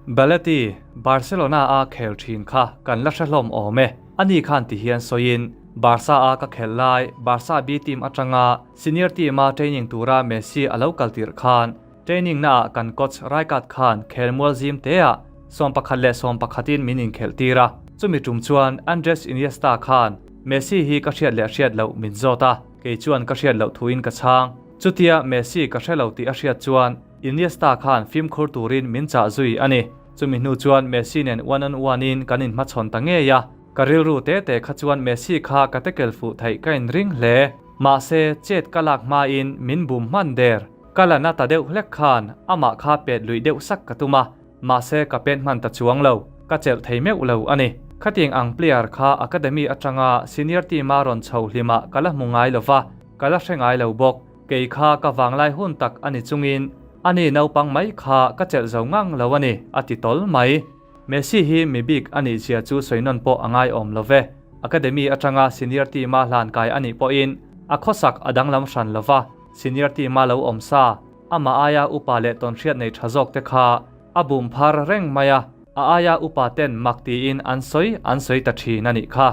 Belletti, Barcelona a khel thin kha kan la hre hlawm awm e. Ani khan ti hian sawiin, Barca a ka khelh lai, Barca B team atanga senior team a training tura Messi a lo kal tirh khan, training naah kan coach Rijkaard khan khelmual zim teah 11 leh 11 in min inkhelh tir a. Chumi tum chuan Andres Iniesta khan Messi hi ka hriat leh hriat loh min zawt a, kei chuan ka hriat loh thuin ka chhang. Chutia Messi ka hre lo tih a hriat chuan Iniesta khan fimkhur turin min chah zui a ni. Chumi hnu chuan Messi nen one on one in kan inhmachhawn ta ngei a, ka rilru te te kha chuan Messi kha ka tackle fuh theih ka inring hle. Mahse, chet ka lak hmain min bum hman der. Ka la na ta deuh hlek khan amah kha pet luih deuh sak ka tum a, mahse ka pet hman ta chuang lo, ka chelh thei meuh lo a ni. Khatiang ang player kha academy atanga senior team a rawn chho hlimah ka la hmu ngai lo va, ka la hre ngai lo bawk. Kei kha ka vanglai hun tak a ni chungin ani naupang mai kha ka chelh zo ngang lo a ni, a ti tawl mai. Messi hi mi bik a nih zia chu sawi nawn pawh a ngaiawm lo ve. Academy atanga senior team a hlan kai a nih pawhin a khawsak a danglam hran lo va, senior team a lo awm sa, amah aia upa leh tawnhriat nei tha zawk te kha a bum phar reng mai a, a aia upa ten mak tiin an sawi an sawi ta thin a nih kha.